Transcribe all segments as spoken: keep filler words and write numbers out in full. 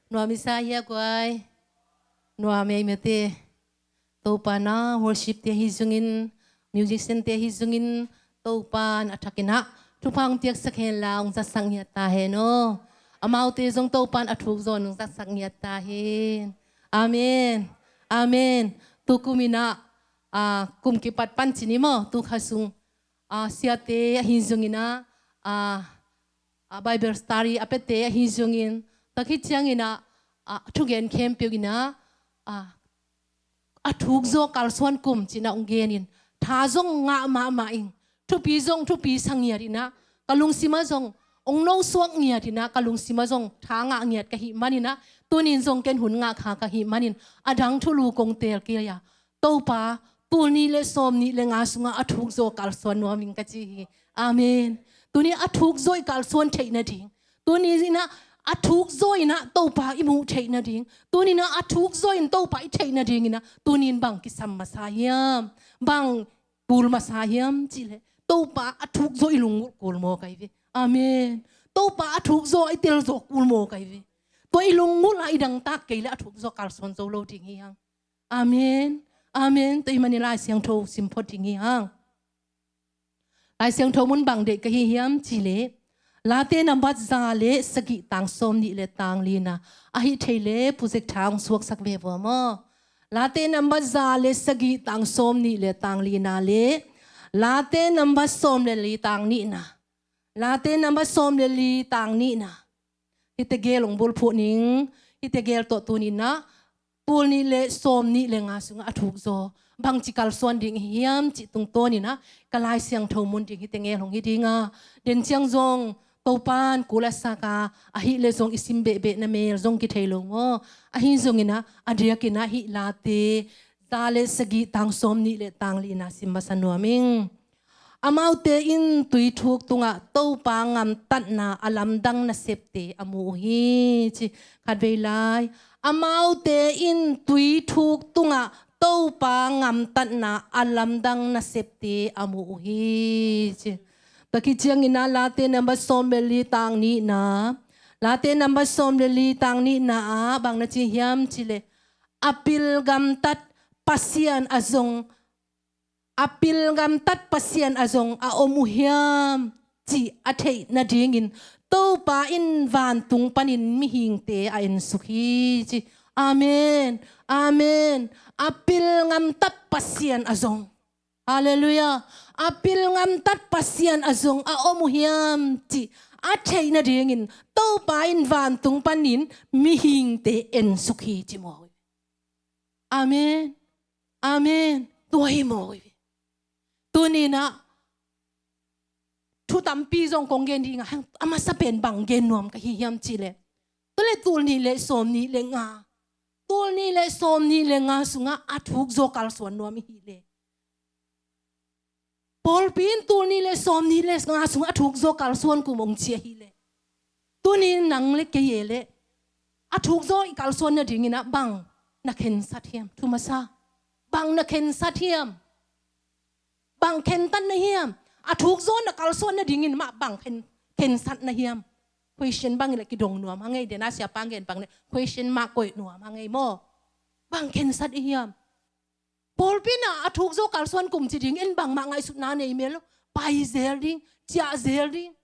Nuam i sa hia guai. Nuam ei mete. Topa na worship te hi zungin, musician te hi zungin, Topa na a thakin ah thupha hong piaksak hen la, hong zatsak ngiat ta hen aw. Amaute zong Topa na a thuk zaw in hong zatsak ngiat ta hen. Amen. Amen. Tukum in ah, ah, kum kipat pan ci ni maw, tu kha sung, ah, siate ahi zungin ah, ah, ah, Bible study a piate ahi zungin, tak hi ciangin ah, ah, thugen khempeuh in ah, ah, a thuk zaw kalsuan kum ci-in ah hong genin, tha zong ngah mahmah ing, thupi zong thupi sa ngiat in ah, ka lungsim ah zong hong nosuak ngiat in ah, ka lungsim ah zong tha ngah ngiat ka hih manin ah, tunin zong ken hun ngah kha ka hih manin, a dang thulu kong teel kei a, Topa, tul nih le sawm nih le nga sungah a thuk zaw kalsuan nuam ing ka ci hi. Amen. Tuni a thuk zaw i kalsuan theih nading, tuni in ah a thuk zaw in ah Topa i muh theih nading, tuni in ah a thuk zaw in Topa i theih nadingin ah, tunin bang kisam masa hiam, bang kul masa hiam cih leh, Topa a thuk zaw i lunggulh kul mawk ahi ve. Amen. Topa a thuk zaw i tel zaw kul mawk ahi ve. Tua i lunggulh ah i dangtak kei leh a thuk zaw kalsuan zo lo ding hi hang. Amen. Amen. Tua ahih manin Lai Siangtho sim phot ding hi hang. Lai Siangtho mun bang deih ka hi hiam cih leh, Late nambat za le sagih, tang sawm nih le tang lina. Ahih theih leh projector hong suaksak ve vua maw. Late nambat za le sagih, tang sawm nih le tang lina le Late nambat sawm le li, tang nihna. Late nambat sawm le li, tang nihna. Hihte gel hong bulphuh ning. Hihte gel tawh tunin ah tul nih le sawm nih le nga sungah a thuk zaw bangci kalsuan ding i hiam cih tungtawnin ah ka Lai Siangtho mun ding hihte gel hong hi ding a, den ciang zong Topa'n kul a sak a, ahih leh zong i sim behbeh na mel zong kithei lo maw. Ahi zongin ah a diakin ah hih Late za le sagih, tang sawm nih le tang lina sim masa nuam ing. Amaute in tui thuk tungah Topa gamtatna a lamdang nasepte a mu uh hi, ci. Khatvei lai. Amaute in tui thuk tungah Topa gamtatna a lamdang nasepte a mu uh hi, ci. Tua khit ciangin ah Late nambat sawm le li, tang nihna. Late nambat sawm le li, tang nihna ah bang na ci hiam cih leh, a pil gamtat Pasian a zong a pil gamtat Pasian a zong a om uh hiam cih a theih nadingin Topa in vantung panin mihingte a ensuk hi, ci. Amen. Amen. A pil gamtat Pasian a zong. Halleluiah. A pil gamtat Pasian a zong a om uh hiam cih a theih nadingin Topa in vantung panin mihingte ensuk hi, ci maw. Amen. Amen. Tua hi maw. Tunin ah thu tampi zong kong gen ding a, a masa pen bang gen nuam ka hi hiam cih leh, tua leh tul nih le sawm nih le nga, tul nih le sawm nih le nga sungah a thuk zaw kalsuan nuam i hih leh, pawlpi in tul nih le sawm nih le nga sungah a thuk zaw kalsuan kum hong ci ahih leh, tuni nang le kei e leh a thuk zaw i kalsuan nadingin ah bang na khensat hiam? Thu masa, bang na khensat hiam? Bang khentat na hiam? A thuk zaw na kalsuan nadingin mah bang khen, khensat na hiam? Question bang i leh kidong nuam hang ei, den a siapa gen bang leh question mark koih nuam hang ei maw. Bang khensat i hiam? Pawlpi in ah a thuk zaw kalsuan kum ci ding in bangmah ngaihsutna nei mel lo. Pai zel ding, ciah zel ding.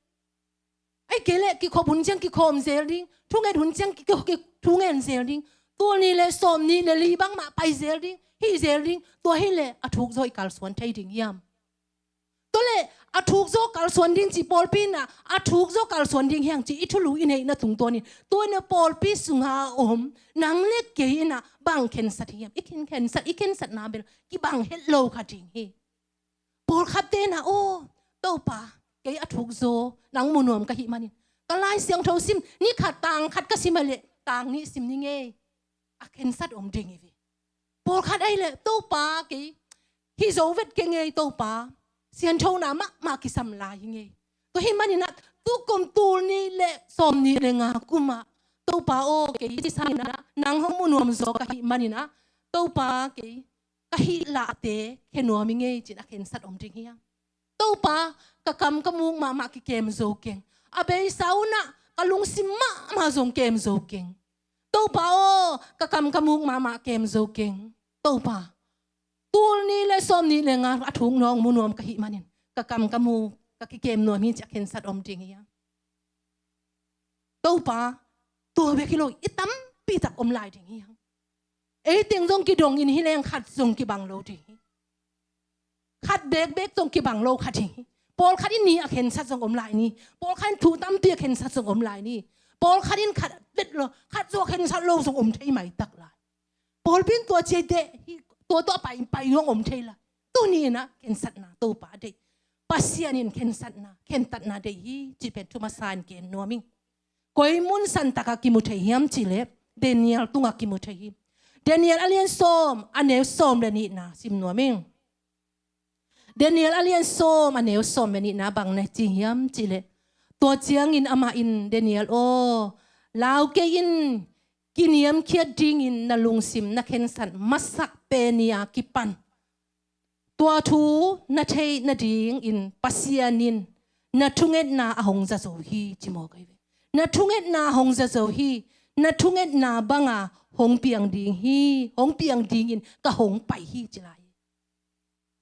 Ahih kei leh kikhop hun ciang kikhawm zel ding, thunget hun ciang ki, ki, ki, thungen zel ding. Tul nih le sawm nih le li bangmah pai zel ding, hih zel ding. Tua hi leh a thuk zaw i kalsuan thei ding hiam? Tua leh a thuk zaw kalsuan ding ci, pawlpi in ah a thuk zaw kalsuan ding hi hang ci i thulu i neihna tungtawnin, tua in ah pawlpi sungah a om nang le kei in ah bang khensat hiam? I khin khensat, i khensatna bel kibang het lo kha ding hi. Pawlkhatte in ah, aw Topa, kei a thuk zaw nang mu nuam ka hih manin ka Lai Siangtho sim, ni khat tang khat ka sim a leh tang nih sim ning ei, a khensat om ding hi ve. Pawlkhat ahih leh, Topa, kei hih zo vet keng ei Topa, sianthona mahmah kisam lai hi ngei. Tua hih manin ah tukum tul nih le sawm nih le nga kum ah, Topa aw, kei hih sangin ah nang hong mu nuam zaw ka hih manin ah, Topa, kei ka hih lahte khe nuam hi ngei, ci-in a khensat om ding hiam? Topa, ka kam ka muk mahmah kikem zo keng. A beisa un ah ka lungsim mahmah zong kem zo keng. Topa aw, ka kam ka muk mahmah kem zo keng. Topa, tul nih le sawm nih le nga a thuk nawng mu nuam ka hih manin, ka kam ka muk ka kikem nuam hi ci a khensat om ding hi hang. Topa, tua bek hi lo, i tampi tak om lai ding hi hang. Ei teng zong kidong in hi leng khat zong kibang lo ding hi. Khat bekbek zong kibang lo kha ding hi. Pawlkhat in ni a khensat zong om lai ni. Pawlkhat in thu tampi a khensat zong om lai ni. Pawlkhat in khat vet lo, khat zaw khensat lo zong om thei maitak lai. Pawlpi in tua ciai teh, hi, tua tua pai, pai zong om thei lai. Tuni in ah khensatna Topa deih. Pasian in khensatna, khentatna deih hi, ci pen thu masa in gen nuam ing. Koi mun santak ah kimu thei hiam cih leh Daniel tungah kimu thei hi. Daniel a lian sawm, a neu sawm le nihna sim nuam ing. Daniel a lian sawm, a neu sawm le nihna bang na ci hiam cih leh, tua ciangin amah in, Daniel aw, lau kei in, kiniamkhiat dingin na lungsim na khensat masak pen ni a kipan tua thu na theih nadingin Pasian in na thungetna a hong za zo hi, ci mawk ahi ve. Na thungetna a hong za zo hi. Na thungetna banga hong piang ding hi, hong piang dingin ka hong pai hi, ci lai hi.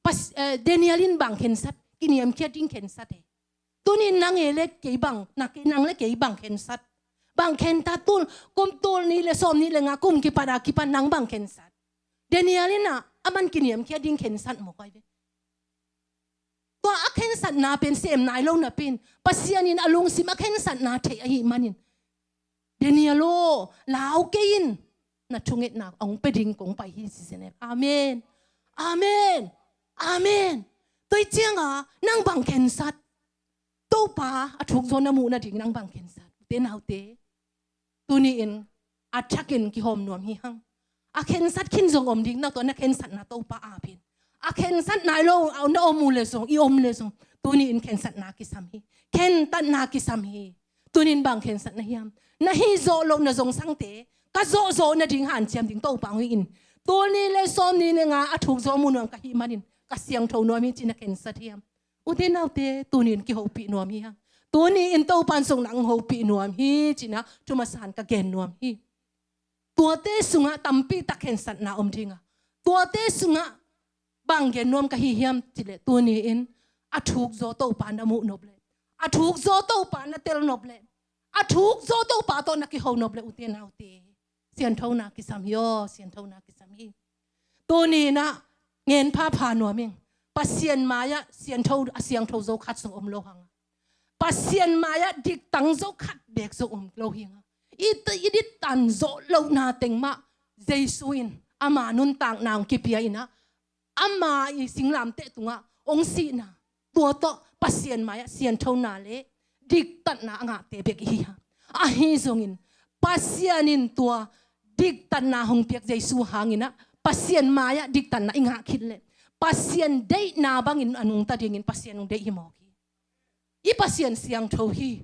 Pas-, eh, Daniel in bang khensat, kiniamkhiat ding khensat e. Tuni in nang e le kei bang, na kei, nang le kei bang khensat. Bang khentat tul, kum tul nih le sawm nih le nga kum kipat a kipan nang bang khensat. Daniel in ah, aman kiniamkhiat ding khensat mawk ahi ve. Tua a khensatna pen sem nai lo napi in, Pasian in a lungsim a khensatna thei ahih manin, Daniel aw, lau kei in, na thungetna hong pia ding kong pai hi, ci zen e. Amen. Amen. Amen. Tua ciangah nang bang khensat. Topa a thuk zaw na muh nading nang bang khensat. Ute naute, tuni in a thakin kihawm nuam hi hang. A khensat khin zong om ding, na tua na khensatna Topa ap in. A khensat nai lo na om uh le zong, i om le zong, tuni in khensatna kisam hi. Khentatna kisam hi. Tuni in bang khensat na hiam? Na hih zawh loh na zong sangte ka zawhzawh nading hanciam ding Topa hong hi in. Tul nih le sawm nih le nga a thuk zaw mu nuam ka hih manin ka siangtho nuam hi, ci na khensat hiam? Ute naute, tuni in kihopih nuam hi hang. Tuni in Topa in zong nang hopih nuam hi, ci-in ah thu masa in ka gen nuam hi. Tuate sungah tampi tak khensatna om ding a, tuate sungah bang gen nuam ka hi hiam cih leh, tuni in a thuk zaw Topa na muh nop leh, a thuk zaw Topa na tel nop leh, a thuk zaw Topa tawh na kiho nop leh, ute naute, sianthona kisam hi aw, sianthona kisam hi. Tuni in ah ngen phapha nuam ing. Pasian mai-ah siantho, a siangtho zo khat zong om lo hang a, Pasian mai-ah diktang zo khat beek zong om lo hi hang a, i, i dittan zawh lohna teng mah Jesu in ama nuntakna hong kipia in ah, ama i singlamteh tungah hong sihna, tua tawh Pasian mai-ah sianthona le diktatna a ngahte bek i hi hang. Ahi zongin Pasian in tua diktatna hong piak Jesu hangin ah, Pasian mai-ah diktatna i ngah khit leh, Pasian deihna bangin a nungta dingin Pasian hong deih hi mawk hi. I Pasian siangtho hi.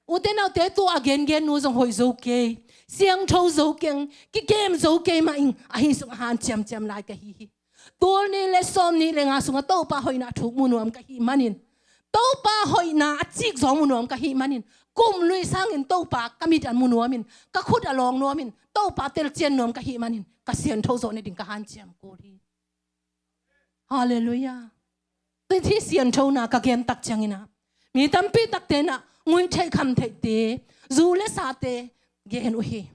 Ute naute, tua a gengen nu zong hoih zo kei, siangtho zo keng, kikem zo kei mah ing, ahi zong a hanciamciam lai ka hi hi. Tul nih le sawm nih le nga sungah Topa hoihna a thuk mu nuam ka hih manin, Topa hoihna a cikzawng mu nuam ka hih manin, kum lui sangin Topa ka mit a mu nuamin, ka khut a lawng nuamin, Topa telcian nuam ka hih manin, ka siantho zawh nading ka hanciam kul hi. Halleluiah. Tua hi sianthona ka gen tak ciangin ah, mi tampi takte in ah nguih theih kham theihte, zu le sate gen uh hi.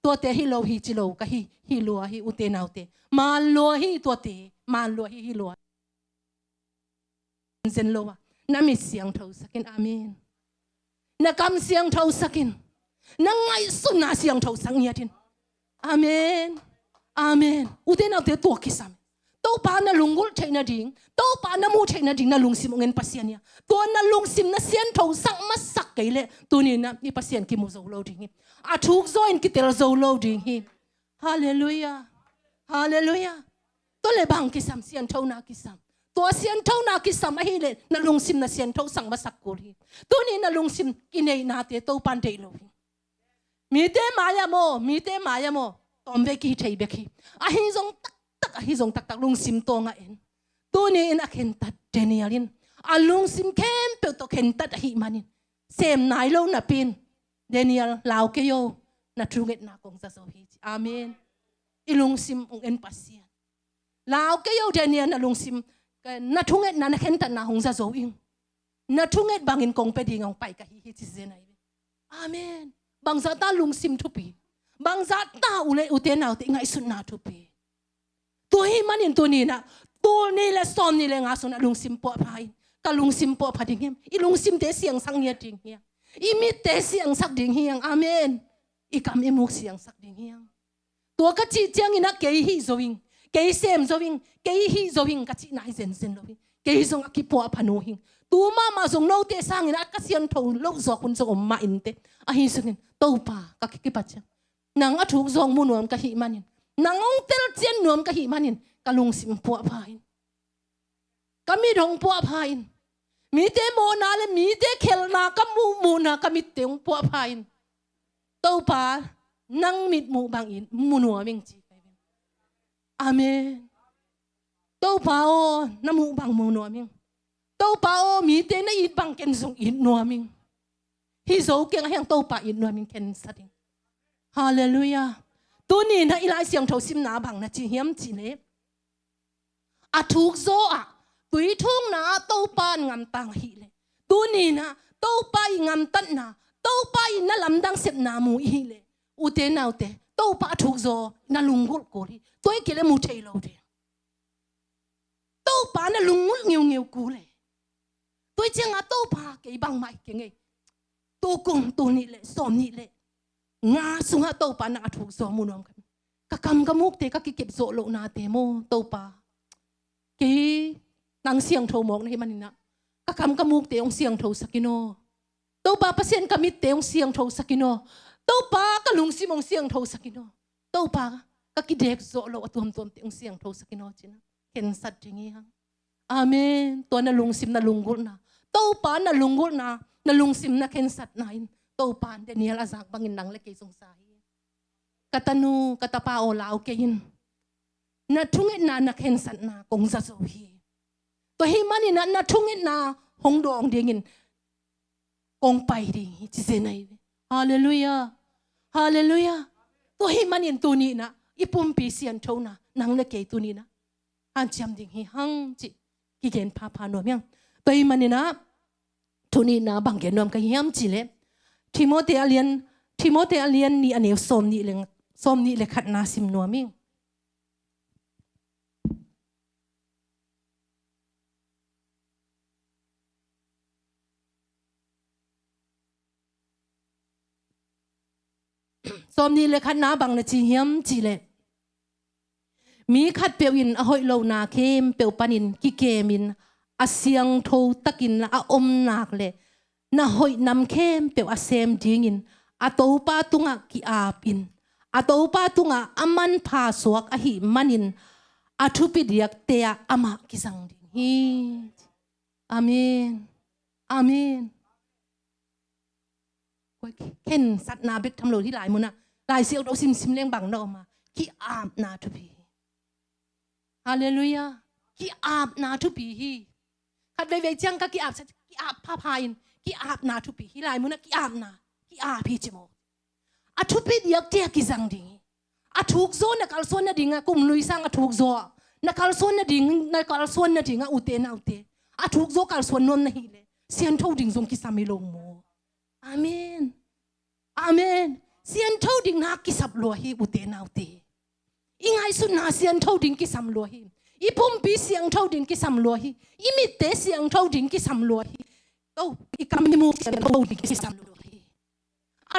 Tuate hi lo hi ci lo ka hi, hi lua hi ute naute. Maan lua hi tuate, maan lua hi, hi lua. Zen lo a, na mit siangtho sak in, amen. Na kam siangtho sak in. Na ngaihsutna siangtho sak ngiat in. Amen. Amen. Ute naute, tua kisam. Topa na lunggulh theih nading, Topa na muh theih nading na lungsim hong en Pasian hi a, tua na lungsim na siantho sak masak kei leh, tuni in ah i Pasian kimu zo lo ding hi. A thuk zaw in kitel zo lo ding hi. Halleluiah. Halleluiah. Tua leh bang kisam, sianthona kisam. Tua sianthona kisam ahih leh na lungsim na siantho sak masak kul hi. Tuni na lungsim kineihnate Topa in deih lo hi. Mite mai-ah maw, mite mai-ah maw, tawm vei kihi thei bek hi. Ahi zong taktak, ahi zong taktak lungsim tawngah en. Tuni in a khentat Daniel in a lungsim khempeuh tawh khentat ahih manin, sem nai lo napi in, Daniel, lau kei o, na thungetna kong za zo hi ci. Amen. I lungsim hong en Pasian. Lau kei o, Daniel, na lungsim, na thungetna, na khentatna hong za zo ing. Na thunget bangin kong pia ding hong pai ka hi hi ci zen ahi ve. Amen. Bangzah ta lungsim thupi. Bangzah ta u le ute naute i ngaihsutna thupi. Tua hih manin tuni-in ah, tul nih le sawm nih le nga sungah lungsim puahpha in. Ka lungsim puahpha ding hiam? I lungsimte siangsak ngiat ding hiam? I mitte siangsak ding hiam? Amen. I kam i muk siangsak ding hiam? Tua ka cih ciangin ah kei hih zo ing, kei sem zo ing, kei hih zo ing ka cihna hi zenzen lo hi. Kei zong a kipuahpha nu hing. Tu mahmah zong note sangin ah ka siangtho loh zawk hun zong om mah inteh. Ahi zongin Topa ka kipat ciang nang a thuk zawk mu nuam ka hih manin, nang hong telcian nuam ka hih manin, ka lungsim puahpha in. Ka mit hong puahpha in. Mite mawhna le mite khelhna ka muh muhna ka mitte hong puahpha in. Topa, nang mit muh bangin mu nuam ing ci. Amen. Topa aw, na muh bang mu nuam ing. Topa aw, mite na it bang ken zong it nuam ing. Hih zo keng ahi hang Topa it nuam ing, khensat ing. Halleluiah. Tuni-in ah i Lai Siangtho simna bang na ci hiam cih leh, a thuk zaw ah, tui thukna ah Topa in ngamtang ahih leh, tuni-in ah Topa i ngamtatna, Topa i na lamdang sepna mu i hih leh, ute naute, Topa a thuk zaw na lunggulh kul hi. Tua hi kei leh mu thei lo ding. Topa na lunggulh ngiungeu kul e. Tua hi ciangah Topa kei bangmah hi keng ei. Tu kum, tul nih le sawm nih le nga sungah Topa nang a thuk zaw mu nuam ka hi. Ka kam ka mukte ka kikep zawh lohnate maw Topa. Kei nang siangtho mawk na hih manin ah ka kam ka mukte hong siangthosak in aw. Topa Pasian, ka mitte hong siangthosak in aw. Topa, ka lungsim hong siangthosak in aw. Topa, ka kidek zawh loh a tuamtuamte hong siangthosak in aw ci-in ah khensat ding hi hang. Amen. Tua na lungsim na lunggulhna, Topa na lunggulhna, na lungsim na khensatna in Topa in Daniel a zak bangin nang le kei zong za hi. Ka tanu, ka tapa aw, lau kei in. Na thungetna, na khensatna kong za zo hi. Tua hih manin ah na thungetna hong dawng dingin kong pai ding hi ci zen ahi ve. Halleluiah. Halleluiah. Tua hih manin tuni-in ah i pumpi sianthona nang le kei tuni-in ah hanciam ding hi hang cih kigen phapha nuam hi hang. Tua hih manin ah tuni-in ah bang gen nuam ka hiam cih leh, Timoti a lian, Timoti a lian nih, a neu sawm nih le, sawm nih le khatna sim nuam ing. Sawm nih le khatna bang na ci hiam cih leh, mi khatpeuh in a hoih lohna khempeuh panin kikemin a siangtho takin a om nak le na hoih nam khempeuh a sem dingin a Topa tungah ki-apin, a Topa tungah a manpha suak ahih manin a thupi diakte ah amah kizang ding hi. Amen. Amen. Khensatna bek tham lo hi lai munah. Lai Siangtho simsim leng bang na om a, ki-apna thupi hi. Halleluiah. Ki-apna thupi hi. Khat veivei ciang ka ki-ap sa, ki-ap phapha in, ki-apna thupi hi. Lai munah ki-apna, ki-ap hi ci maw. A thupi diakte a kizang ding hi. A thuk zaw na kalsuan nadingah, kum lui sang a thuk zaw ah na kalsuan nading, na kalsuan nadingah, ute naute, a thuk zaw kalsuan nuam na hih leh siangtho ding zong kisam hi lo maw. Amen. Amen. Siangtho ding na kisap lua hi, ute naute. I ngaihsutna siangtho ding kisam lua hi. I pumpi siangtho ding kisam lua hi. I mitte siangtho ding kisam lua hi. Oh, i kam i muk siangtho ding kisam lua hi.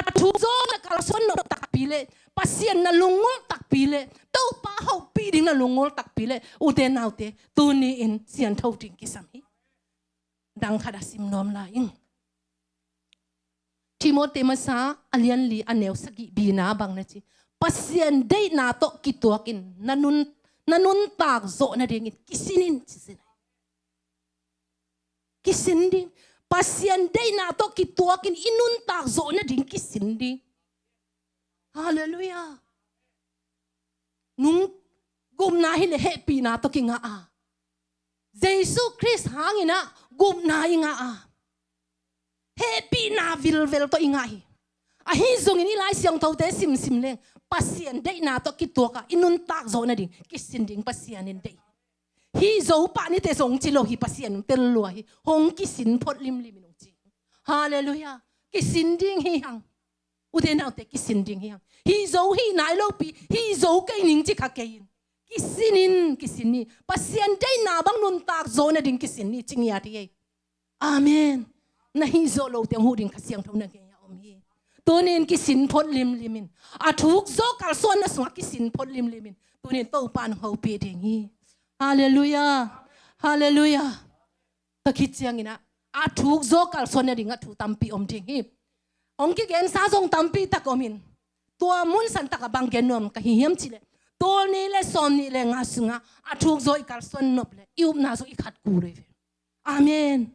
A thuk zaw na kalsuan nop takpi le, Pasian na lunggulh takpi le, Topa hopih ding na lunggulh takpi le, ute naute, tuni-in siangtho ding kisam hi. Dang khat a sim nuam lai ing. Timoti masa a lian li, a neu sagih, bina bang na ci, Pasian deihna tawh kituakin na nun, na nuntak zawh nadingin kisin in ci sin. Kisin ding. Pasian deihna tawh kituakin i nuntak zawh nading kisin ding. Halleluiah. Nung gupna hi leh hehpihna tawh kingah a, Jesu Khrist hangin ah gupna i ngah a, hehpihna vilvel tawh i ngah hi. Ahi zongin i Lai Siangthote simsim leng Pasian deihna tawh kituak a i nuntak zawh nading kisin ding Pasian in deih hi. Zo pah nite zong ci lo hi, Pasian in tel lua hi. Hong kisin phot limlim in hong ci. Halleluiah. Kisin ding hi hang. Ute naute, kisin ding hi hang. Hi zo hi nai lopi, hi zo kei ning ci kha kei in. Kisin in, kisin ni. Pasian deihna bang nuntak zawh nading kisin ni ci ngiat hi ei. Amen. Na hi zo lo teng huh ding Kha Siangtho na gei a om hi. Tunin kisin phot limlim in. A thuk zaw kalsuanna sungah kisin phot limlim in. Tunin Topa nong hopih ding hi. Halleluiah. Halleluiah. Tua khit ciangin ah, a thuk zaw kalsuan nading ah thu tampi om ding hi. Hong kigensa zong tampi tak om in. Tua mun san tak ah bang gen nuam ka hi hiam cih leh, tul nih le sawm nih le nga sungah a thuk zaw i kalsuan nop leh i upna zong i khat kul hi ve. Amen.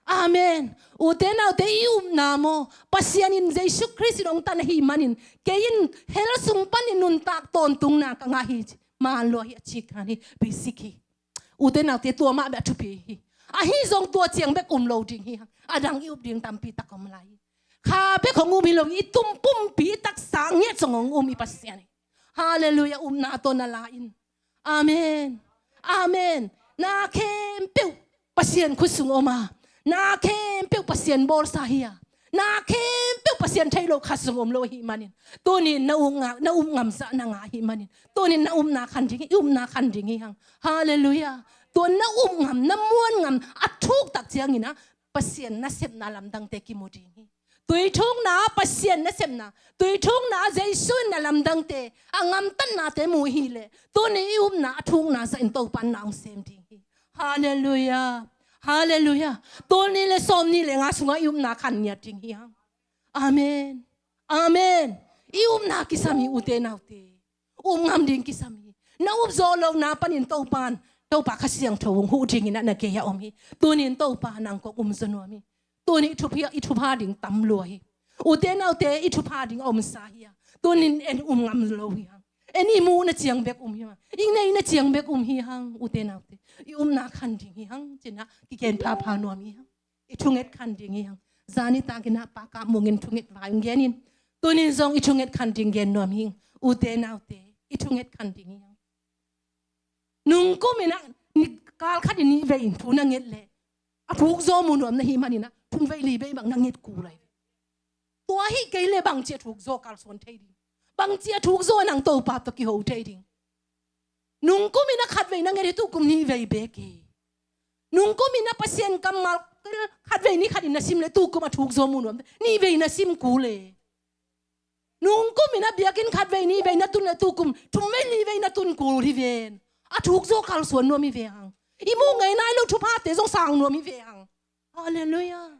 Amen. Ute naute, i upna maw, Pasian in Jesu Khrist in hong tan ahih manin, kei in hell sung panin nuntak tawntungna ka ngah hi ci. Maan lua hi, a cik khan hi, basic hi. Ute naute, tua mah bek a thupi hi. Ahi zong tua ciang bek um lo ding hi hang. A dang i up ding tampi tak om lai hi. Kha bek hong um hi lo, i tum pumpi taksa ngiat zong hong um i Pasian hi. Halleluiah, upna tawh na la in. Amen. Amen. Na khempeuh Pasian khut sung om a, na khempeuh Pasian bawlsa hi a, na khempeuh Pasian theih loh khat zong om lo ahih manin, tunin na up ngam, na up ngamzah na ngah ahih manin, tunin na upna khan ding hi, i upna khan ding hi hang. Halleluiah. Tua na up ngam, na muan ngam, a thuk tak ciangin ah Pasian nasepna lamdangte kimu ding hi. Tui thukna, Pasian nasepna, tui thukna, Jesu in na lamdangte, a ngamtatnate mu hi leh, tuni i upna a thukna zah in Topa in na hong sem ding hi. Halleluiah. Halleluiah. Tul nih le sawm nih le nga sungah i upna khan ngiat ding hi hang. Amen. Amen. I upna kisam hi, ute naute. Up ngam ding kisam hi. Na up zawh lohna panin Topa in, Topa Kha Siangtho hong huh dingin ah na gei a om hi. Tunin Topa nang kong um zaw nuam hi. Tunin i thupha, i thupha ding tam lua hi. Ute naute, i thupha ding a omsa hi a, tunin en um ngam lo hi hang. En i muhna ciang bek um hi hang. I neihna ciang bek um hi hang, ute naute. I upna khan ding hi hang, ci-in ah kigen phapha nuam hi hang. I thunget khan ding hi hang. Zan i takin ah Pa Kap Mung in thunget vai hong gen in, tunin zong i thunget khan ding gen nuam hi hang. Ute naute, i thunget khan ding hi hang. Nung kum in ah, ni kal khat in nih vei in thu na nget leh, a thuk zaw mu nuam na hih manin ah, thum vei li vei bang na nget kul lai ve. Tua hi kei leh bangci a thuk zaw kalsuan thei ding? Bangci a thuk zaw nang Topa tawh kiho thei ding? Nung kum in ah khat vei na nget hi, tu kum nih vei bek hi. Nung kum in ah Pasian kammal khat vei ni khat in na sim leh, tu kum a thuk zaw mu nuam, nih vei na sim kul e. Nung kum in ah biakinn khat vei ni vei na tun leh, tu kum thum vei li vei na tun kul hi ven. A thuk zaw kalsuan nuam hi ve hang. I muh ngei nai lo thuphate zong sang nuam hi ve hang. Halleluiah.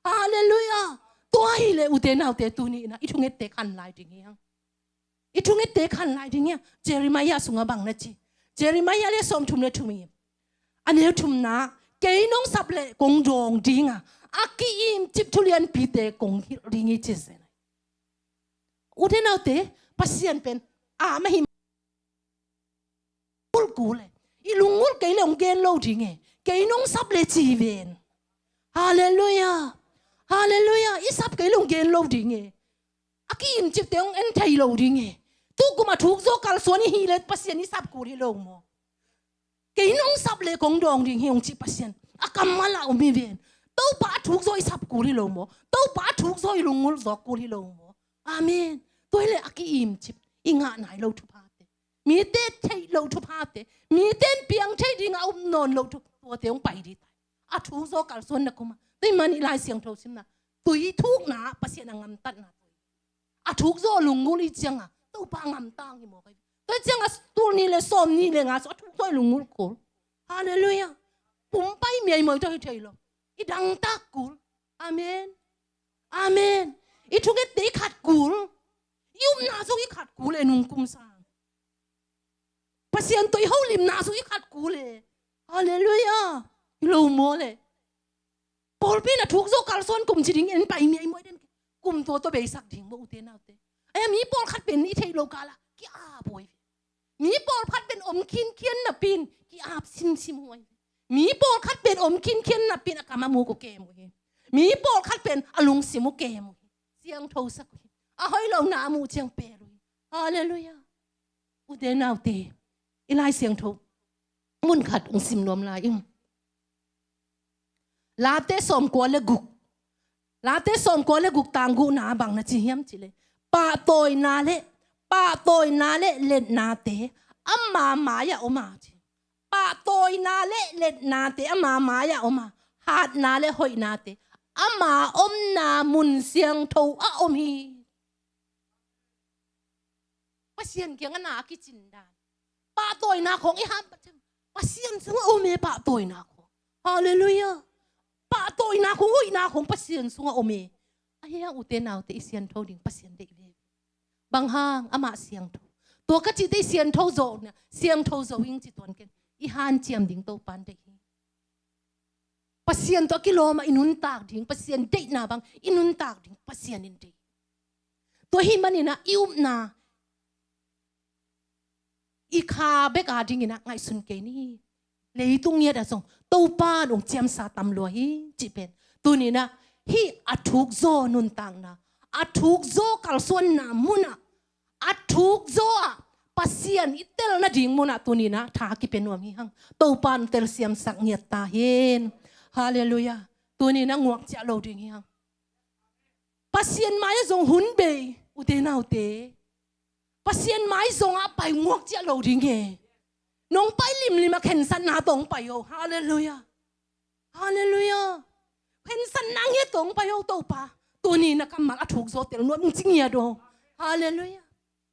Halleluiah. Tua hi leh, ute naute, tuni in ah i thungette khan lai ding hi hang. I thungette khan lai ding hi hang. Jeremiah sungah bang na ci? Jeremiah lian sawmthum le thum, a neu thumna, kei nong sap leh kong dawng ding a, a ki-imcip thu lianpite kong hilh ding hi, ci zen. Ute naute, Pasian pen a mah hi. Kul kul e. I lunggulh kei leh hong gen lo ding e. Kei nong sap leh ci ven. Halleluiah. Halleluiah. I sap kei leh hong gen lo ding e. A ki-imcipte hong en thei lo ding e. Tu kum a thuk zaw kalsuan i hih leh Pasian i sap kul hi lo maw? Kei nong sap leh kong dawng ding hi, hong ci Pasian. A kammal ah om hi ven. Topa a thuk zaw i sap kul hi lo maw? Topa a thuk zaw i lunggulh zaw kul hi lo maw? Amen. Tua hi leh a ki-imcip, i ngah nai lo thuphate, mite theih loh thuphate, mite in piang thei ding a um nawn loh thu, tuate hong pai ding ta hi. A thuk zaw kalsuanna kum a, tua ahih manin i Lai Siangtho simna, tui thukna ah Pasian a ngamtatna tui. A thuk zaw lunggulh i hih ciangin Topa a ngamtang hi maw kai. Tua ciangin tul nih le sawm nih le nga sung a thuk zaw i lunggulh kul. Halleluiah. Pumpai miaimoi tawh hi thei lo. I dangtak kul. Amen. Amen. I thungette i khat kul. I upna zong i khat kul e, nung kum sang. Pasian tawh i holimna zong i khat kul e. Halleluiah. Hi lo maw leh? Pawlpi in a thuk zaw kalsuan kum ci ding, en pai miaimoi den. Kum tua tawh beisak ding maw, ute naute? Ahi a, mi pawlkhat pen i theih loh kal ah ki-ap huai ve. Mi pawlkhat pen om khinkhian napi in ki-ap simsim huai ve. Mi pawlkhat pen om khinkhian napi in a kam a muk uh kem uh hi. Mi pawlkhat pen a lungsim uh kem uh hi. Siangthosak uh hi. A hoih lohna a muh ciang pel uh hi. Halleluiah. Ute naute, i Lai Siangtho mun khat hong sim nuam lai ing. Late sawmkua le guk. Late sawmkua le guk tang guhna bang na ci hiam cih leh, pahtawina le, pahtawina le letnate ama mai-ah om a ci. Pahtawina le letnate ama mai-ah om a, hatna le hoihnate ama omna mun siangtho ah om hi. Pasian kiangah na a kicin dan. Pahtawina khawng i hat pah ciang, Pasian sungah om e pahtawina khawng. Halleluiah. Pahtawina khawng, hoihna khawng Pasian sungah om e. Ahi hang ute naute, i siangtho ding Pasian deih veve. Bang hang? Amah siangtho. Tua ka cihte i siangtho zawh, siangtho zo ing ci tuan ken. I hanciam ding Topa'n deih hi. Pasian tawh a kilawm ah i nuntak ding, Pasian deihna bang i nuntak ding Pasian in deih. Tua ahih manin ah i upna, i kha bek a dingin ah ngaihsun kei ni. Leitung ngiat ah zong Topa'n hong ciamsa tam lua hi cih pen tuni-in ah hih a thukzaw nuntakna, a thukzaw kalsuanna munah, a thukzaw ah Pasian i tel nading munah tuni-in ah tha kipia nuam hi hang. Topa'n telsiamsak ngiat ta hen. Halleluiah. Tuni-in ah nguak ciah lo ding hi hang. Pasian mai-ah zong hun bei, ute naute. Pasian mai zong ah pai, nguak ciah lo ding e. Nong pai limlim ah khensatna tawh hong pai o. Halleluiah. Halleluiah. Khensatna ngiat tawh hong pai o Topa. Tuni-in ah kammal a thukzaw tel nuam ing ci ngiat o. Halleluiah.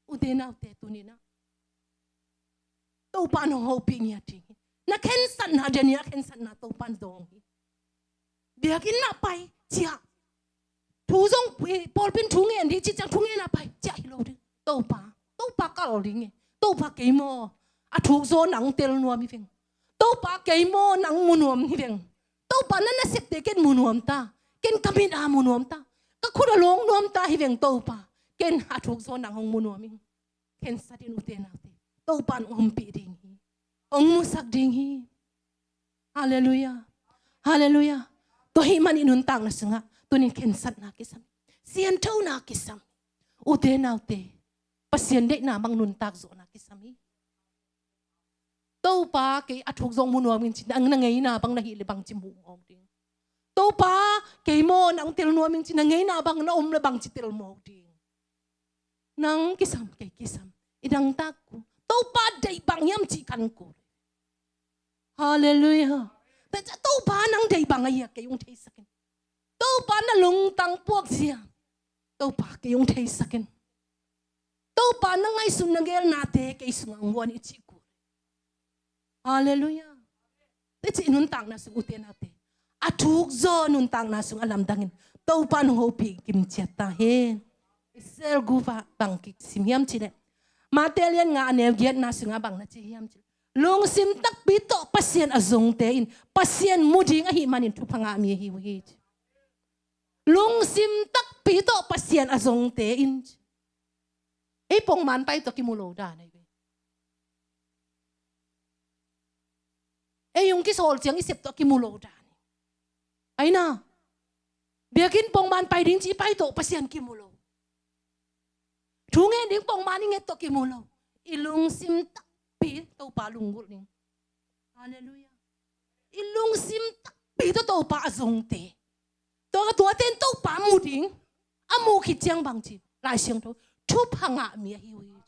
Ute naute, tuni-in ah Topa'n hong hopih ngiat ding hi. Na khensatna, deni a khensatna Topa'n dawng hi. Biakinn ah pai ciah, thu zong, eh, pawlpi in thu ngen ding cih ciang thu ngen ah pai ciah hi lo ding. Topa, Topa kal ding e. Topa, kei maw a thukzaw nang tel nuam hi veng. Topa, kei maw nang mu nuam hi veng. Topa, na nasepte ken mu nuam ta. Ken ka mit a mu nuam ta. Ka khut a lawng nuam ta hi veng Topa. Ken a thukzaw nang hong mu nuam ing. Khensat in ute naute. Topa'n hong ompih ding hi. Hong musak ding hi. Halleluiah. Halleluiah. Tua ahih manin i nuntakna sungah tuni-in khensatna kisam hi. Sianthona kisam hi. Ute naute, Pasian deihna bang nuntak zawhna kisam hi. Topa, kei a thukzaw mu nuam ing ci, na ngeina bang na hih leh bangci muh mawk ding. Topa, kei maw nang tel nuam ing ci, na ngeina bang na om leh bangci tel mawk ding. Nang kisam, kei kisam, i dangtak uh Topa deih bang hiam cih kan kul. Halleluiah. Tua ciang Topa, nang deih bang ahi hiam, kei hong theisak in. Topa, na lungtang puakzia, Topa, kei hong theisak in. Topa, na ngaihsutna geelnate kei sungah hong guan in, i cih kul. Halleluiah. Teci i nuntakna sung, ute naute, a thukzaw nuntakna sung a lamdangin Topa'n hong hopih kim ciat ta hen. I selgup ah bang kisim hiam cih leh, Mate lian nga a neu giatna sungah bang na ci hiam cih leh, lungsim takpi tawh Pasian a zongte in Pasian mu ding ahih manin thupha ngah mi ahi uh hi. Lungsim takpi tawh Pasian a zongte in, ei pongman pai tawh kimu lo dan ahi ve. Ei hong kisawl ciang i sep tawh kimu lo dan hi. Aina, biakinn pongman pai ding ci i pai tawh Pasian kimu lo. Thu ngen ding pongman i nget tawh kimu lo. I lungsim takpi Topa lunggulh ding. Halleluiah. I lungsim takpi tawh Topa a zongte, tua, tuate in Topa mu ding. A muh khit ciang bangci, Lai Siangtho, thupha ngah mi ahi uh hi.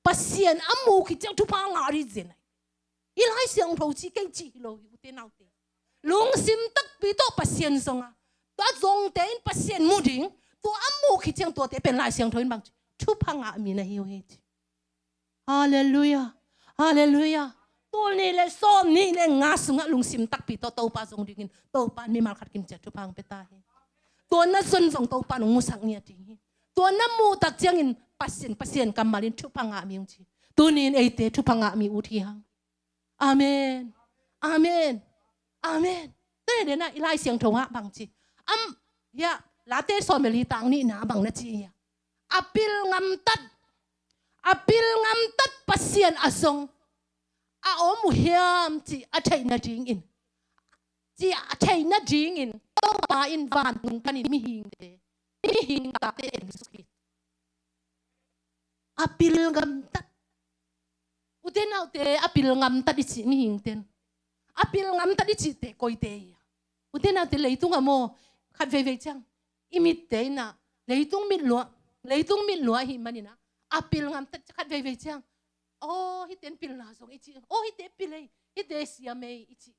Pasian a muh khit ciang thupha ngah ding zen ahi. I Lai Siangtho ci, kei ci hi lo hi, ute naute. Lungsim takpi tawh Pasian zong a, tua zongte in Pasian mu ding. Tua a muh khit ciang tuate pen Lai Siangtho in bangci, thupha ngah mi na hi uh hi ci. Halleluiah. Halleluiah. Tul nih le sawm nih le nga sungah lungsim takpi tawh Topa zong dingin Topa'n mimal khat kim ciat thupha hong pia ta hi. Tua na zon zong Topa'n hong musak ngiat ding hi. Tua na muh tak ciangin Pasian, Pasian kammal in thupha ngah mi hong ci. Tuni-in eite thupha ngah mi ut hi hang. Amen. Amen. Amen. Tua hi den ah i Lai Siangtho ah bangci, am, ya, Late sawm le li tang nihna bang na ci hiam? A pil ngamtat, a pil ngamtat Pasian a zong a om uh hiam cih a theih nadingin, cih a theih nadingin Topa in vantung panin mihingte, mihing tate en suk hi. a pil ngamtat. Ute naute, a pil ngamtat i cih mihingten, a pil ngamtat i cihte koite hi a? Ute naute, leitungah maw, khat veivei ciang i mitte in ah, leitung mit lua, leitung mit lua ahih manin ah, a pil ngamtat khat veivei ciang, aw, hihte in pilna zong i cih, aw, hihte pil ei, hihte siam ei i cih.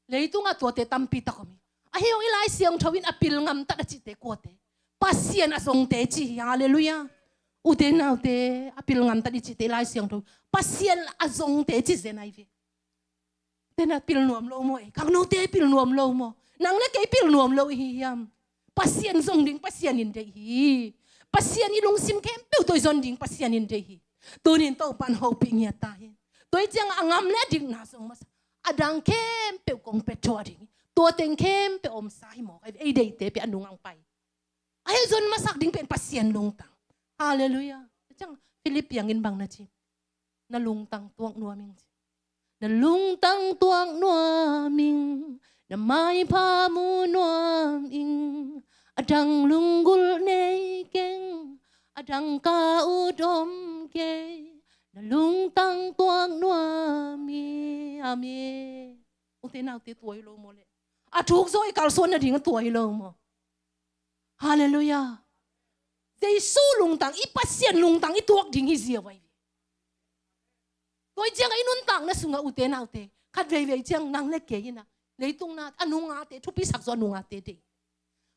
Leitungah tuate tampi tak om hi. Ahi hang i Lai Siangtho in a pil ngamtat a cihte kuate? Pasian a zongte ci hi. Halleluiah. Ute naute, a pil ngamtat i cihte i Lai Siangtho Pasian a zongte ci zen ahi ve. Ute na, pil nuam lo maw ei? Khangnote pil nuam lo maw? Nang le kei pil nuam lo i hi hiam? Pasian zong ding Pasian in deih hi. Pasian i lungsim khempeuh tawh i zon ding Pasian in deih hi. Tunin Topan hopih ngiat ta hi. Tua hi ciangah a ngam le a dikna zong masa, a dang khempeuh kong pia thuah ding hi. Tua teng khempeuh omsa hi mawk ahi ve. Ei deihte pen a nungah pai. A hih zon masak ding pen Pasian lungtang. Halleluiah. Ciang Philip piangin bang na ci? Na lungtang tuak nuam ing ci. Na lungtang tuak nuam ing, na maipha mu nuam ing, a dang lunggulh nei keng, a dang ka ut om kei, na lungtang tuak nuam ing. Amen. Ute naute, tua hi lo maw le? A thuk zaw i kalsuan nading a tua hi lo maw? Halleluiah. Jesu lungtang, i Pasian lungtang i tuak ding hi ziau ahi ve. Tua hi ciangah i nuntakna sungah ute naute, khat veivei ciang nang le kei in ah, leitung na a nungate thupisak zaw, a nungate deih.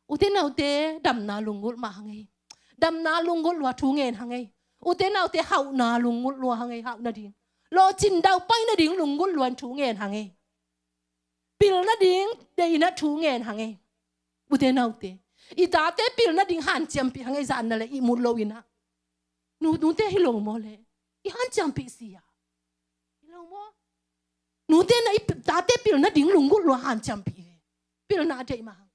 Ute naute, damna lunggulh mah hang ei. Damna lunggulh lua thu ngen hang ei. Ute naute, hauhna lunggulh lua hang ei, hauh nading. Lawhcin daupai nading lunggulh lua in thu ngen hang ei. Pil nading deihna thu ngen hang ei. Ute naute, i tate pil nading hanciampih hang ei, zan na le ihmut lo in ah. Nu, nute hi lo maw le? I hanciampih si a? Hi lo maw? Nute na i tate pil nading lunggulh lua hanciampih hi. Pilna deih mah hang.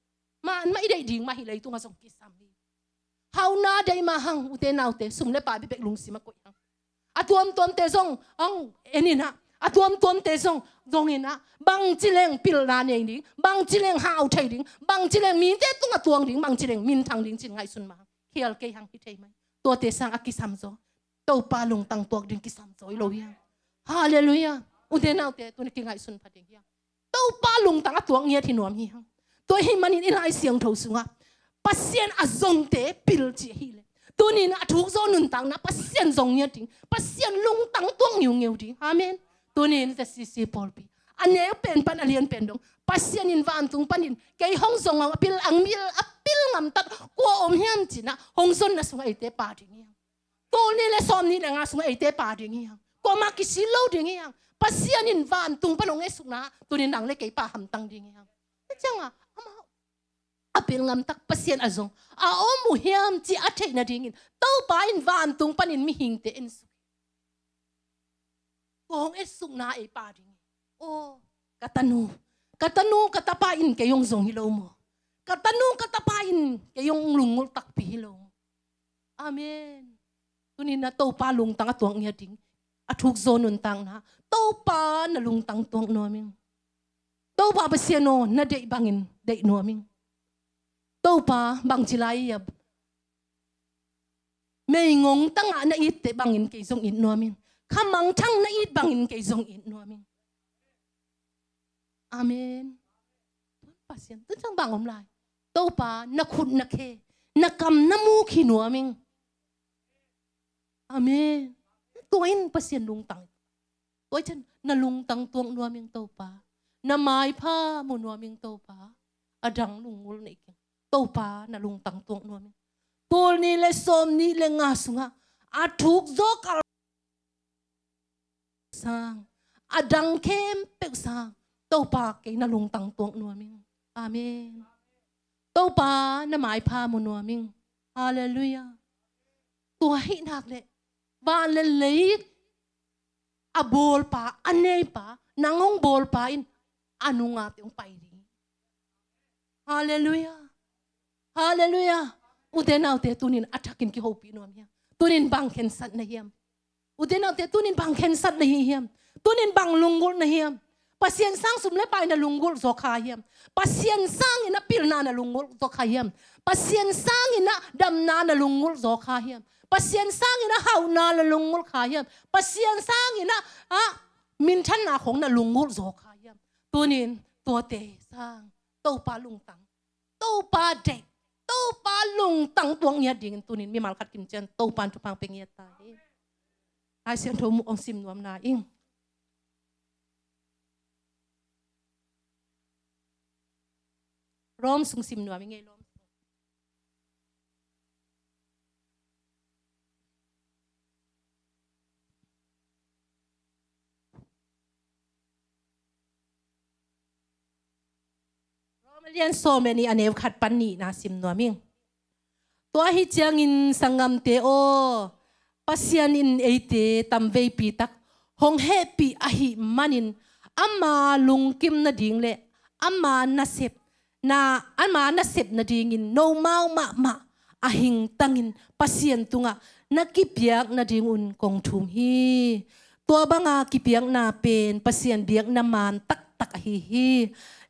Mahmah i deih ding mah hi, leitungah zong kisam hi. Hauhna deih mah hang, ute naute, sum le pai bekbek lungsim a koih hang. A tuamtuamte zong hong en in ah, a tuamtuamte zong zong in ah, bangci leng pilna nei ding, bangci leng hau thei ding, bangci leng mite tungah tuang ding, bangci leng minthang ding ci-in ngaihsun mah hang. Khial kei hang, hi thei mai. Tuate sang a kisam zaw, Topa lungtang tuak ding kisam zaw hi lo hi hang. Halleluiah. Ute naute, tuni kingaihsun pha ding hi hang. Topa lungtang a tuak ngiat hi nuam hi hang. Tua ahih manin i Lai Siangtho sungah Pasian a zongte pil ci ahih leh, tunin a thuk zaw nuntakna Pasian zong ngiat ding, Pasian lungtang tuak ngiungeu ding. Amen. Tunin ZCC pawlpi, a neu pen pan a lian pen dong, Pasian in vantung panin kei hong zong a pil, a pil, a pil ngamtat kua om hiam ci-in ah hong zonna sungah eite pha ding hi hang. Tul nih le sawm nih le nga sungah eite pha ding hi hang. Kuamah kisil lo ding hi hang. Pasian in vantung pan hong etsukna, tunin nang le kei pha hamtang ding hi hang. Tua ciangah amau a pil ngamtat Pasian a zong a om uh hiam cih a theih nadingin Topa in vantung panin mihingte etsuk hi. Tua hong etsukna ei pha ding hi. Aw, ka tanu, ka tanu, ka tapa in kei hong zong hi lo maw? Ka tanu, ka tapa in kei hong lunggulh takpi hi lo maw? Amen. Tunin ah Topa lungtang a tuak ngiat ding, a thuk zaw nuntakna, Topa na lungtang tuak nuam ing. Topa Pasian aw, na deih bangin deih nuam ing. Topa, bangci lai a meigong tangah na itte bangin kei zong it nuam ing. Khamangthang na it bangin kei zong it nuam ing. Amen. Tuan Pasian, tuan ciang bang om lai? Topa, na khut na khe, na kam na muk hi nuam ing. Amen. Tua in Pasian lungtang. Tua ciang na lungtang tuak nuam ing Topa. Na maipha mu nuam ing Topa. A dang lunggulh nei keng. Topa, na lungtang tuak nuam ing. Tul nih le sawm nih le nga sungah a thuk zaw kal sang, a dang khempeuh sang, Topa, kei na lungtang tuak nuam ing. Amen. Topa, na maipha mu nuam ing. Halleluiah. Tua ahih nak leh van le lei a bawlpa, a neipa, nang hong bawlpa in a nungate hong pai ding. Halleluiah. Halleluiah. Ute naute, tunin a thakin kihopih nuam hiam? Tunin bang khensat na hiam? Ute naute, tunin bang khensat na hi hiam? Tunin bang lunggulh na hiam? Pasian sang sum le pai na lunggulh zaw kha hiam? Pasian sangin a pilna na lunggulh zaw kha hiam? Pasian sangin a damna na lunggulh zaw kha hiam? Pasian sangin a hauhna na lunggulh kha hiam? Pasian sangin a, a minthanna khong na lunggulh zaw kha hiam? Tunin tuate sang Topa lungtang, Topa deih, Topa lungtang tuak ngiat dingin tunin mimal khat kimcian Topa in thupha pia ngiat ta hi. Lai Siangtho mu ong sim nuam na ing. Rom sung sim nuam ing ei, Rom. Rom a lian sawm le nih, a neu khat pan nihna sim nuam ing. Tua ahi ciangin sanggamte aw, Pasian in eite tamveipi tak hong hehpih ahih manin ama lungkim nading le ama nasep na, ama nasep nadingin nomau mahmah a hingtangin Pasian tungah na kipiak nadingun kong thum hi. Tua banga kipiakna pen Pasian biakna maan taktak ahi hi.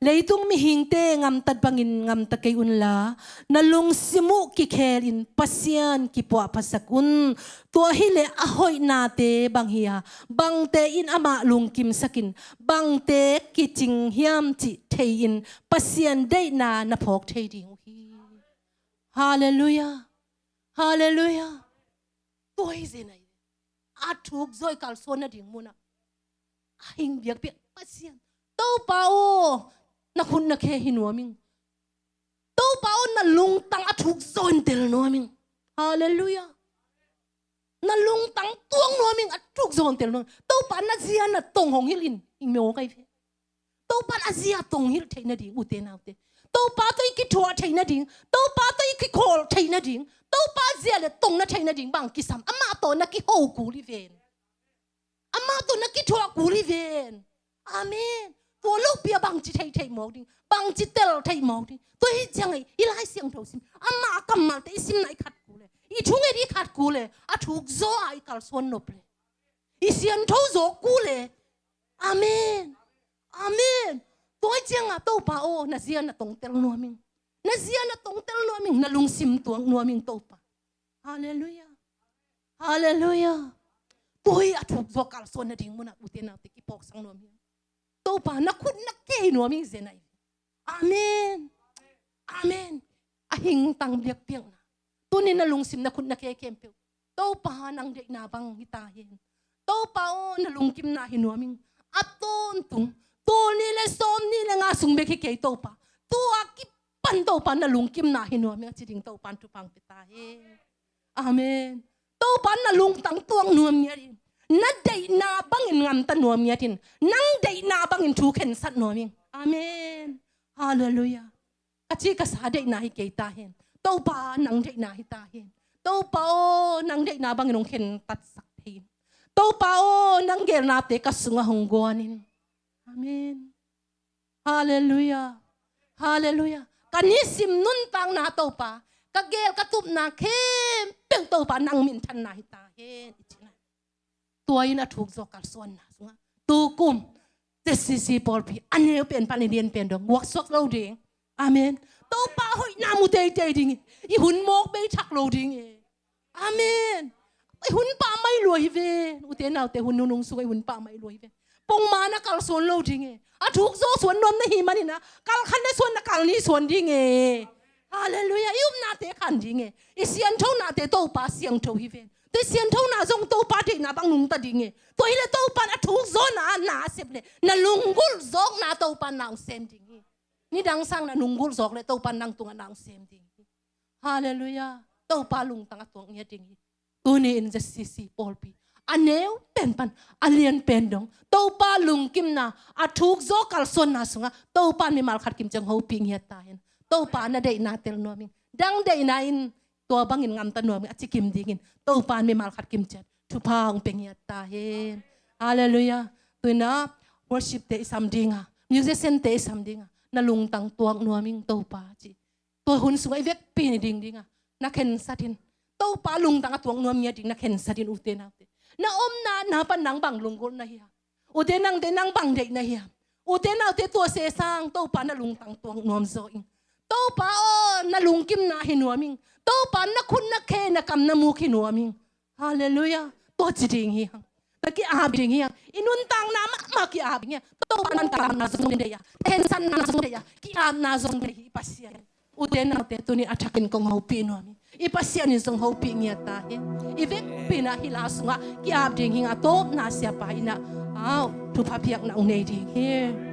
Leitung mihingte ngamtat bangin ngamta kei unla, na lungsim uh kikhelin Pasian kipuahphasak un. Tua hileh a hoihnate bang hi a, bangte in amah lungkimsakin, bangte kicing hiam cih thei-in Pasian deihna na phawk thei ding uh hi. Halleluiah. Halleluiah. Tua hi zen ahi. A thuk zaw i kalsuan nading munah a hing biakpiak Pasian. Topa aw, na khut na khe hi nuam ing. Topa aw, na lungtang a thuk zaw in tel nuam ing. Halleluiah. Na lungtang tuak nuam ing, a thuk zaw in tel nuam ing. Topa na zia na tong hong hilh in, ing meo kai ve. Topa in a zia tong hilh theih nading, ute naute. Topa tawh i kithuah theih nading, Topa tawh i kikhawl theih nading, Topa zia le tong na theih nading bang kisam, amah tawh na kiho kul hi ven. Amah tawh na kithuah kul hi ven. Amen. Tua lopi a bangci thei thei mawk ding, bangci tel thei mawk ding. Tua hi ciang ei, i Lai Siangtho sim, amah a kammalte i simna i khat kul le, i thunget i khat kul le, a thuk zaw a i kalsuan nop le, i siangtho zaw kul le. Amen. Amen. Tua hi cianga Topa aw, na zia na tong tel nuam ing. Na zia na tong tel nuam ing, na lungsim tuak nuam ing Topa. Halleluiah. Halleluiah. Tua hi a thuk zaw kalsuan nading munah ute naute kiphawksak nuam hi. Topa na khut na khe hi nuam ing zen ahi. Amen. Amen. A hingtang biakpiakna. Tunin na lungsim na khut na khe khempeuh Topa nang deihna bang hi ta hen. Topa aw, na lungkimna hi nuam ing. A tawntung tul nih le sawm nih le nga sung bek hi kei Topa. Tua kipan Topa na lungkimna hi nuam ing a ci ding Topa in thupha pia ta hen. Amen. Topa in na lungtang tuak nuam ngiat in, na deihna bangin ngamta nuam ngiat in, nang deihna bangin thu khensat nuam ing. Amen. Halleluiah. Ka ci ka sa deihna hi kei ta hen. Topa nang deihna hi ta hen. Topa aw, nang deihna bangin hong khentatsak thei in. Topa aw, nang geelnate ka sungah hong guan in. Amen. Halleluiah. Halleluiah. Ka nisim nuntakna Topa, ka geel ka tupna khempeuh Topa nang minthanna hi ta hen, i ci na. Tua in a thuk zaw kalsuanna sungah tukum Z C C pawlpi a neu pen pan i lian pen dong guaksuak lo ding. Amen. Topa hoihna mu teitei ding hi. I hun mawk bei thak lo ding e. Amen. I hun pah mai lua hi ven. Ute naute, hun nunung sungah i hun pah mai lua hi ven. Pongman a kalsuan lo ding e. A thuk zaw suan nuam na hi manin a, kal khat na suan na kal nih suan ding e. Halleluiah. I upnate khan ding e. I sianthonate Topa siangtho hi ven. Tua i sianthona zong Topa deihna bang nungta ding e. Tua hileh Topa in a thuk zawna na sep le, na lunggulh zawkna Topa in na hong sem ding hi. Nidang sang na lunggulh zawk le Topa in nang tungah na hong sem ding hi. Halleluiah. Topa lungtang a tuak ngiat ding hi. Tuni in Z C C pawlpi a neu pen pan a lian pen dong Topa lungkimna a thuk zaw kalsuanna sungah Topa in mimal khat kimciang hopih ngiat ta hen. Topa na deihna tel nuam ing. Dang deihna in tua bangin ngamta nuam ing a ci kim dingin Topa in mimal khat kimciang thupha hong pia ngiat ta hen. Halleluiah. Tuinah worship te i sam dinga, musician te i sam dinga, na lungtang tuak nuam ing Topa ci. Tua hun sungah i vekpi ni ding dinga na khensat in. Topa lungtang a tuak nuam ngiat ding na khensat in, ute naute. Na omna na pan nang bang lunggulh na hiam? Ute nangte, nang bang deih na hiam? Ute naute, tua sesang Topa na lungtang tuak nuam zaw ing. Topa aw, na lungkimna hi nuam ing. Topa na khut na khe na kam na muk hi nuam ing. Halleluiah. Tua ci ding hi hang. Na ki-ap ding hi hang. I nuntakna mahmah ki-ap ding hi hang. Topa nuntakna zong deih a, thensanna zong deih a, ki-apna zong deih hi i Pasian. Ute naute, tuni a thakin kong hopih nuam hi. I Pasian in zong hopih ngiat ta hi. I vekpi-in ah hih la sungah ki-ap ding hi ing a, tawpna siapa in ah, aw, thupha piakna hong nei ding hi.